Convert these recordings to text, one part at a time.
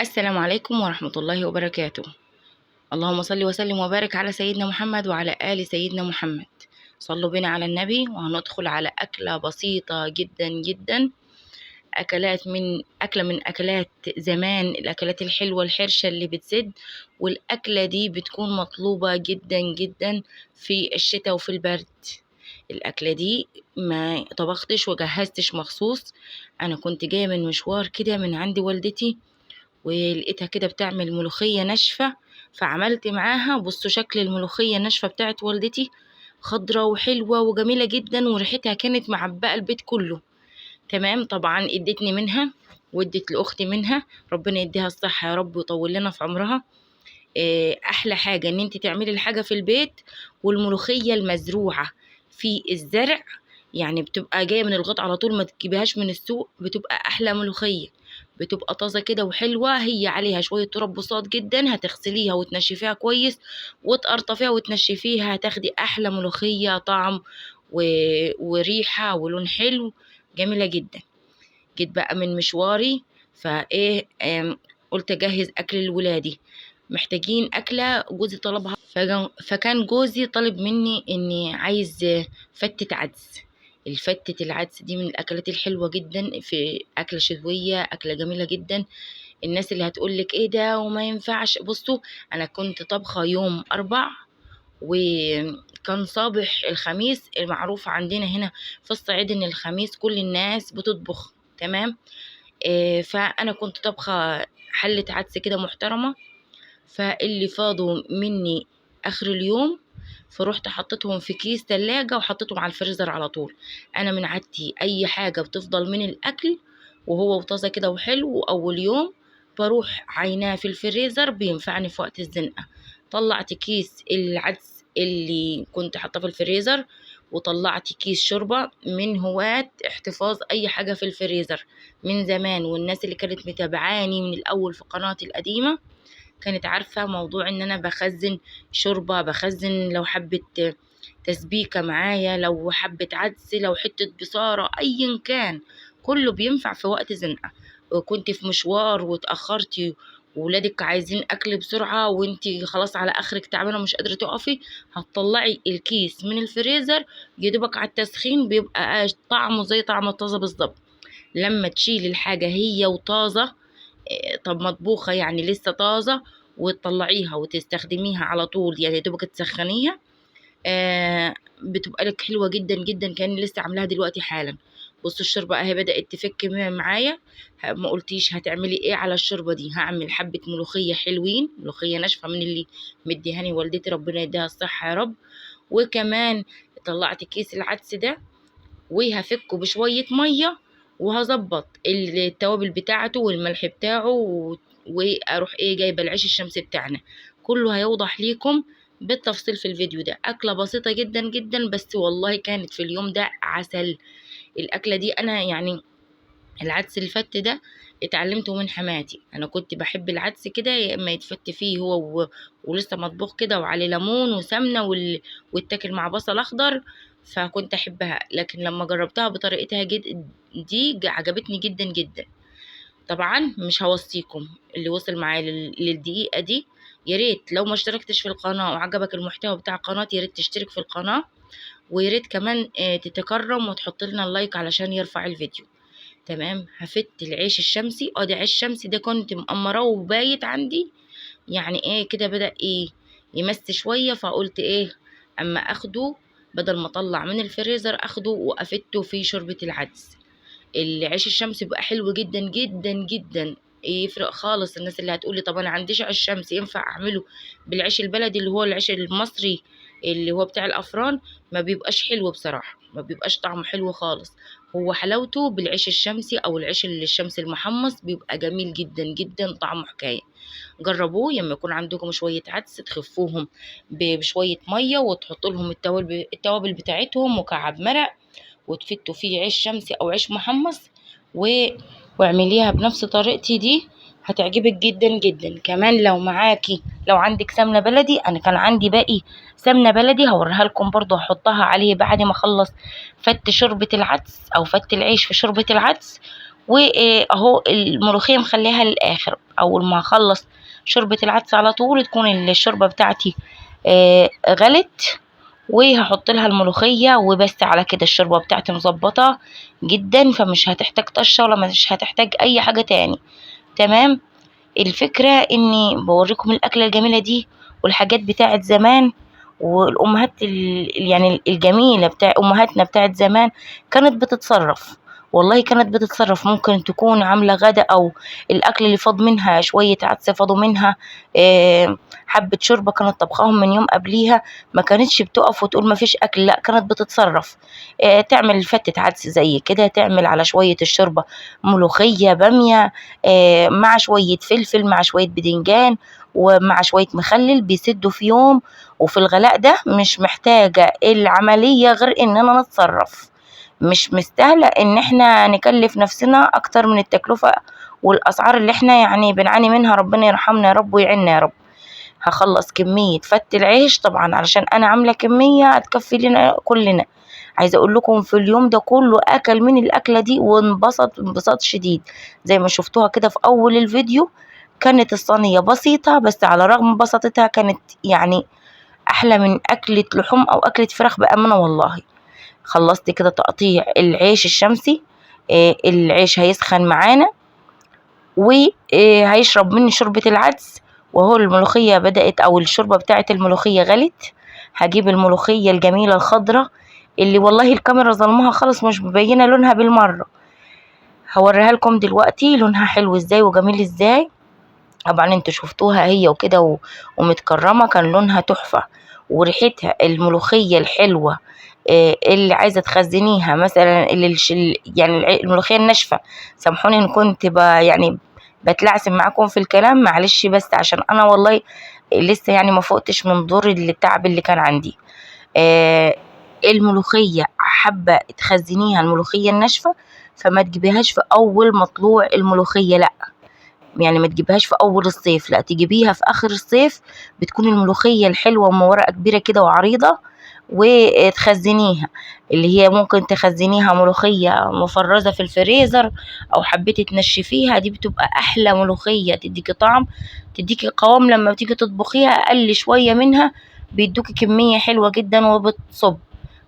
السلام عليكم ورحمة الله وبركاته. اللهم صل وسلم وبارك على سيدنا محمد وعلى آل سيدنا محمد. صلوا بنا على النبي. وهندخل على أكلة بسيطة جدا جدا، أكلة من أكلات زمان، الأكلات الحلوة الحرشة اللي بتسد، والأكلة دي بتكون مطلوبة جدا جدا في الشتاء وفي البرد. الأكلة دي ما طبختش وجهزتش مخصوص، أنا كنت جاية من مشوار كده من عند والدتي ولقيتها كده بتعمل ملوخية ناشفة، فعملت معاها. بصوا شكل الملوخية الناشفة بتاعت والدتي، خضرة وحلوة وجميلة جدا، وريحتها كانت معبقة البيت كله. تمام، طبعا ادتني منها وادت لاختي منها، ربنا يديها الصحة يا رب ويطول لنا في عمرها. احلى حاجة ان انت تعملي الحاجة في البيت، والملوخية المزروعة في الزرع يعني بتبقى جاية من الغيط على طول، ما تجيبهاش من السوق، بتبقى احلى ملوخية، بتبقى طازة كده وحلوة. هي عليها شوية تراب بساط جدا، هتغسليها وتنشفيها كويس وتقرطفيها وتنشفيها، هتاخدي احلى ملوخية، طعم وريحة ولون حلو، جميلة جدا. جيت بقى من مشواري فايه، قلت اجهز اكل لولادي، محتاجين اكله جوزي طلبها، فكان جوزي طالب مني اني عايز فتة عدس. الفتة العدس دي من الاكلات الحلوة جدا، في اكله شتوية، اكله جميلة جدا. الناس اللي هتقولك ايه ده وما ينفعش، بصوا انا كنت طبخه يوم 4 وكان صباح الخميس، المعروف عندنا هنا في الصعيد ان الخميس كل الناس بتطبخ، تمام. فانا كنت طبخه حله عدس كده محترمه، فاللي فاضوا مني اخر اليوم فروحت حطيتهم في كيس تلاجة وحطيتهم على الفريزر على طول. انا من عادتي اي حاجة بتفضل من الاكل وهو وطازه كده وحلو واول يوم بروح عيناه في الفريزر، بينفعني في وقت الزنقة. طلعت كيس العدس اللي كنت حاطاه في الفريزر، وطلعت كيس شوربة. من هواة احتفاظ اي حاجة في الفريزر من زمان، والناس اللي كانت متابعاني من الاول في قناتي القديمة كانت عارفه موضوع ان انا بخزن شوربة، بخزن لو حبه تسبيكه معايا، لو حبه عدس، لو حتة بصاره، ايا كان كله بينفع في وقت زنقه. وكنت في مشوار واتاخرتي وولادك عايزين اكل بسرعة وانتي خلاص على اخرك تعبانة ومش قادرة تقفي، هتطلعي الكيس من الفريزر يدوبك على التسخين، بيبقى طعمه زي طعم الطازه بالظبط. لما تشيلي الحاجة هي وطازه، طب مطبوخه يعني لسه طازة، وتطلعيها وتستخدميها على طول، يعني دوبك تسخنيها، بتبقى لك حلوة جدا جدا، كأني لسه عاملاها دلوقتي حالا. بصوا الشوربة اهي بدأت تفك معايا. ما قلتيش هتعملي ايه على الشوربة دي؟ هعمل حبه ملوخية حلوين، ملوخية ناشفة من اللي مديهاني والدتي ربنا يديها الصحة يا رب. وكمان طلعت كيس العدس ده وهفكه بشوية مية، وهظبط التوابل بتاعته والملح بتاعه، واروح ايه جايبه العيش الشمسي بتاعنا. كله هيوضح ليكم بالتفصيل في الفيديو ده. اكله بسيطة جدا جدا، بس والله كانت في اليوم ده عسل الاكلة دي. انا يعني العدس الفت ده اتعلمته من حماتي، انا كنت بحب العدس كده يا اما يتفت فيه هو ولسه مطبوخ كده وعليه ليمون وسمنه ويتاكل مع بصل اخضر، فكنت احبها. لكن لما جربتها بطريقتها دي عجبتني جدا جدا. طبعا مش هوصيكم، اللي وصل معايا للدقيقه دي يا ريت لو ما اشتركتش في القناة وعجبك المحتوى بتاع قناتي يا ريت تشترك في القناة، ويا ريت كمان تتكرم وتحط لنا اللايك علشان يرفع الفيديو. تمام، هفت العيش الشمسي. ده عيش شمسي ده كنت مقمراه وبايت عندي، يعني ايه كده بدأ ايه يمس شوية، فقلت ايه اما اخده بدل ما اطلع من الفريزر اخده وافته في شوربة العدس. العيش الشمسي بيبقى حلو جدا جدا جدا، يفرق خالص. الناس اللي هتقولي طب انا عنديش عيش شمسي ينفع اعمله بالعيش البلدي اللي هو العيش المصري اللي هو بتاع الافران، ما بيبقاش حلو بصراحة، ما بيبقاش طعمه حلو خالص. هو حلاوته بالعيش الشمسي او العيش الشمسي المحمص، بيبقى جميل جدا جدا، طعمه حكاية. جربوه لما يكون عندكم شوية عدس، تخفوهم بشوية مية وتحطوا لهم التوابل بتاعتهم ومكعب مرق، وتفتوا فيه عيش شمسي او عيش محمص، واعمليها بنفس طريقتي دي، هتعجبك جدا جدا. كمان لو عندك سمنه بلدي، انا كان عندي باقي سمنه بلدي هوريها لكم برضو، هحطها عليه بعد ما اخلص فت شوربة العدس او فت العيش في شوربة العدس، واهو الملوخية مخليها للاخر، اول ما اخلص شوربة العدس على طول تكون الشوربة بتاعتي غلت، وهحط لها الملوخية وبس. على كده الشوربة بتاعتي مظبطه جدا، فمش هتحتاج طشه ولا مش هتحتاج اي حاجة تاني. تمام. الفكرة اني بوريكم الاكلة الجميلة دي والحاجات بتاعت زمان، والامهات يعني الجميلة بتاع امهاتنا بتاعت زمان كانت بتتصرف، والله كانت بتتصرف. ممكن تكون عامله غدا او الاكل اللي فاض منها شوية عدس فاضوا منها، حبه شوربة كانت طبخاهم من يوم قبليها، ما كانتش بتقف وتقول ما فيش اكل، لا كانت بتتصرف. تعمل فتة عدس زي كده، تعمل على شوية الشوربة ملوخية باميه، مع شوية فلفل مع شوية بدنجان ومع شوية مخلل، بيسدوا في يوم. وفي الغلاء ده مش محتاجه العملية غير اننا نتصرف، مش مستاهلة ان احنا نكلف نفسنا اكتر من التكلفة والاسعار اللي احنا يعني بنعاني منها. ربنا يرحمنا يا رب ويعيننا يا رب. هخلص كمية فت العيش طبعا علشان انا عامله كمية هتكفي لنا كلنا. عايزه اقول لكم في اليوم ده كله اكل من الاكلة دي وانبسط انبساط شديد، زي ما شفتوها كده في اول الفيديو. كانت الصينية بسيطة، بس على رغم بساطتها كانت يعني احلى من اكله لحوم او اكله فراخ بامانه والله. خلصت كده تقطيع العيش الشمسي، العيش هيسخن معانا وهيشرب مني شوربة العدس. وهو الملوخية بدأت او الشوربة بتاعت الملوخية غلت. هجيب الملوخية الجميلة الخضرة اللي والله الكاميرا ظلمها خالص مش مبينة لونها بالمرة، هوريها لكم دلوقتي لونها حلو ازاي وجميل ازاي. طبعا انتوا شفتوها هي وكده ومتكرمة، كان لونها تحفة وريحتها الملوخية الحلوة. اللي عايزه تخزنيها مثلا، اللي يعني الملوخية الناشفه، سامحوني ان كنت يعني بتلعثم معاكم في الكلام، معلش، بس عشان انا والله لسه يعني ما فقتش من دور التعب اللي كان عندي. الملوخية حابة تخزنيها الملوخية الناشفه، فما تجيبيهاش في اول مطلوع الملوخية، لا يعني ما تجيبهاش في اول الصيف، لا تجيبيها في اخر الصيف. بتكون الملوخية الحلوة ام ورقة كبيرة كده وعريضه، وتخزنيها، اللي هي ممكن تخزنيها ملوخية مفرزه في الفريزر، او حبيتي تنشفيها، دي بتبقى احلى ملوخية، تديكي طعم، تديكي قوام لما بتيجي تطبخيها اقل شوية منها بيدوكي كمية حلوة جدا وبتصب.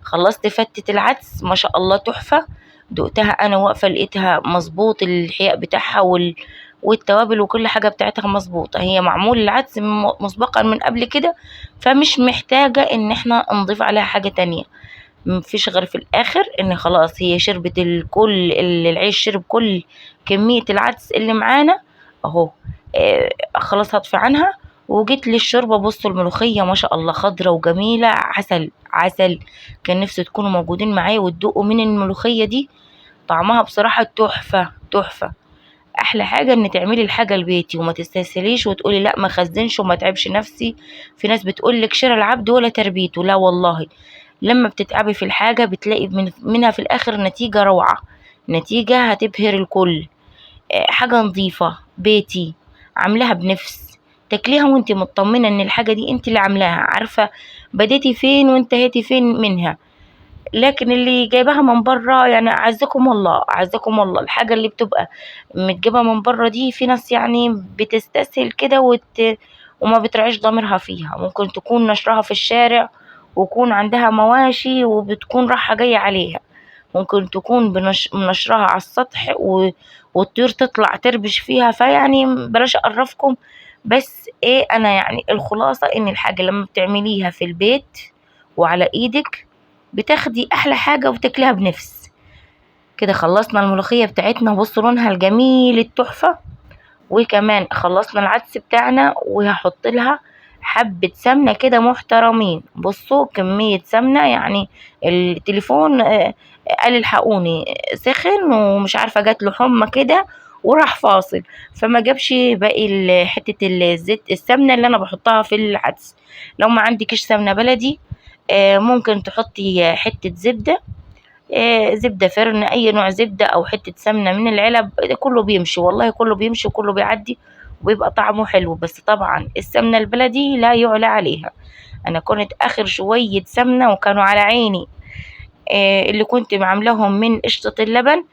خلصت فتة العدس ما شاء الله تحفة، دقتها انا واقفة لقيتها مظبوط الحياء بتاعها والتوابل وكل حاجة بتاعتها مظبوطة. هي معمول العدس مسبقا من قبل كده، فمش محتاجه ان احنا نضيف عليها حاجة تانية، مفيش غير في الاخر ان خلاص هي شربت الكل، العيش شرب كل كمية العدس اللي معانا اهو. خلاص هطفي عنها. وجيت للشوربه، بصوا الملوخية ما شاء الله خضرة وجميلة، عسل عسل. كان نفسي تكونوا موجودين معايا وتدوقوا من الملوخية دي، طعمها بصراحة تحفة تحفة. احلى حاجة ان تعملي الحاجة لبيتي وما تستسهليش وتقولي لا ما خزنش وما تعبش نفسي. في ناس بتقولك شراء العبد ولا تربيته، لا والله لما بتتعبي في الحاجة بتلاقي منها في الاخر نتيجة روعه، نتيجة هتبهر الكل. حاجة نظيفة بيتي عاملاها بنفس، تاكليها وانت مطمنه ان الحاجة دي انت اللي عاملاها، عارفه بديتي فين وانتهيتي فين منها. لكن اللي جايباها من بره يعني اعزكم الله اعزكم الله، الحاجة اللي بتبقى متجيبها من بره دي في ناس يعني بتستسهل كده وما بترعيش ضميرها فيها، ممكن تكون نشرها في الشارع ويكون عندها مواشي وبتكون رايحة جاية عليها، ممكن تكون نشرها على السطح والطيور تطلع تربش فيها. فيعني بلاش اقرفكم، بس ايه انا يعني الخلاصة ان الحاجة لما بتعمليها في البيت وعلى ايدك بتاخدي احلى حاجة وتاكليها بنفس كده. خلصنا الملوخية بتاعتنا، بصوا لونها الجميل التحفة. وكمان خلصنا العدس بتاعنا، وهحط لها حبه سمنه كده محترمين. بصوا كمية سمنه، يعني التليفون قال الحقوني سخن ومش عارفه جات له حمى كده وراح فاصل، فما جابش باقي حتة الزيت السمنة اللي انا بحطها في العدس. لو ما عندكيش سمنه بلدي ممكن تحطي حتة زبدة، زبدة فرن، اي نوع زبدة، او حتة سمنه من العلب، ده كله بيمشي والله، كله بيمشي وكله بيعدي وبيبقى طعمه حلو. بس طبعا السمنة البلدي لا يعلى عليها. انا كنت اخر شوية سمنه وكانوا على عيني، اللي كنت عاملاهم من قشطه اللبن،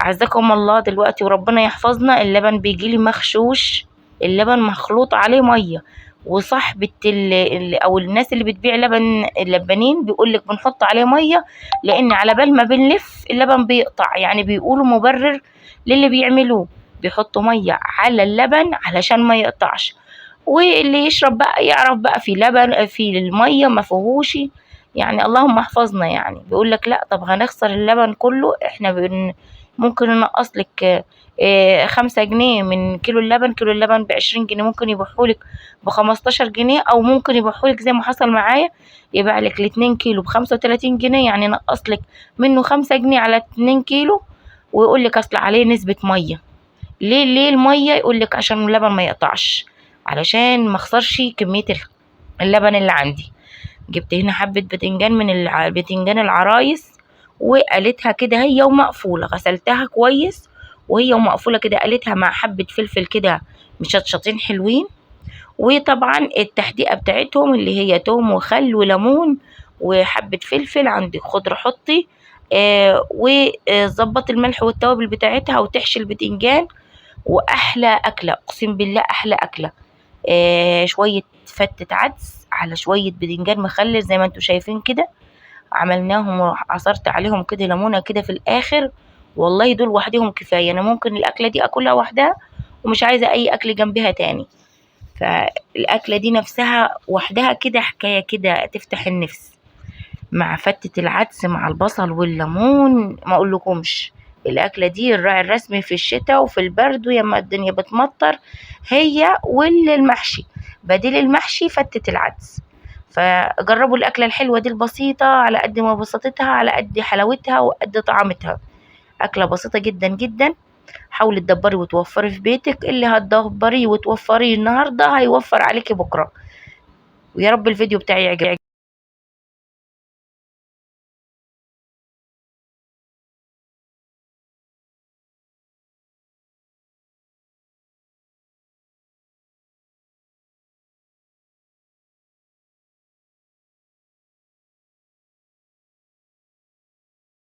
اعزكم الله دلوقتي وربنا يحفظنا، اللبن بيجيلي مغشوش، اللبن مخلوط عليه مية. وصاحبة او الناس اللي بتبيع لبن اللبانين بيقولك بنحط عليه مية، لان على بال ما بنلف اللبن بيقطع. يعني بيقولوا مبرر للي بيعملوه، بيحطوا مية على اللبن علشان ما يقطعش، واللي يشرب بقى يعرف بقى في لبن في المية ما فيهوش. يعني اللهم احفظنا. يعني بيقول لك لا طب هنخسر اللبن كله، احنا ممكن ننقص لك 5 جنيه من كيلو اللبن، كيلو اللبن ب20 جنيه ممكن يبيعهولك ب15 جنيه، او ممكن يبيعهولك زي ما حصل معايا يبيع لك ال2 كيلو ب35 جنيه، يعني نقص لك منه 5 جنيه على 2 كيلو، ويقول لك اصل عليه نسبة مية. ليه المية؟ يقول لك عشان اللبن ما يقطعش، علشان ما اخسرش كمية اللبن اللي عندي. جبت هنا حبة بتنجان من بتنجان العرايس، وقلتها كده هي ومقفولة، غسلتها كويس وهي ومقفولة كده، قلتها مع حبة فلفل كده مشطشطين حلوين. وطبعا التحديقة بتاعتهم اللي هي توم وخل وليمون وحبة فلفل، عندك خضرة حطي، وظبط الملح والتوابل بتاعتها وتحشي البتنجان. واحلى اكلة اقسم بالله، احلى اكلة. شوية فتة عدس على شوية بتنجان مخلل زي ما انتم شايفين كده، عملناهم وعصرت عليهم كده ليمونة كده في الاخر. والله دول وحدهم كفاية، انا ممكن الاكلة دي اكلها وحدها ومش عايزة اي اكل جنبها تاني. فالاكلة دي نفسها وحدها كده حكاية كده تفتح النفس، مع فتة العدس مع البصل والليمون ما اقولكمش. الاكلة دي الراعي الرسمي في الشتاء وفي البرد ويما الدنيا بتمطر، هي والمحشي، بديل المحشي فتة العدس. فجربوا الاكلة الحلوة دي البسيطة، على قد ما بساطتها على قد حلاوتها وقد طعمتها. اكلة بسيطة جدا جدا. حاولي تدبري وتوفري في بيتك، اللي هتدبريه وتوفريه النهارده هيوفر عليكي بكره. ويا رب الفيديو بتاعي يعجبك.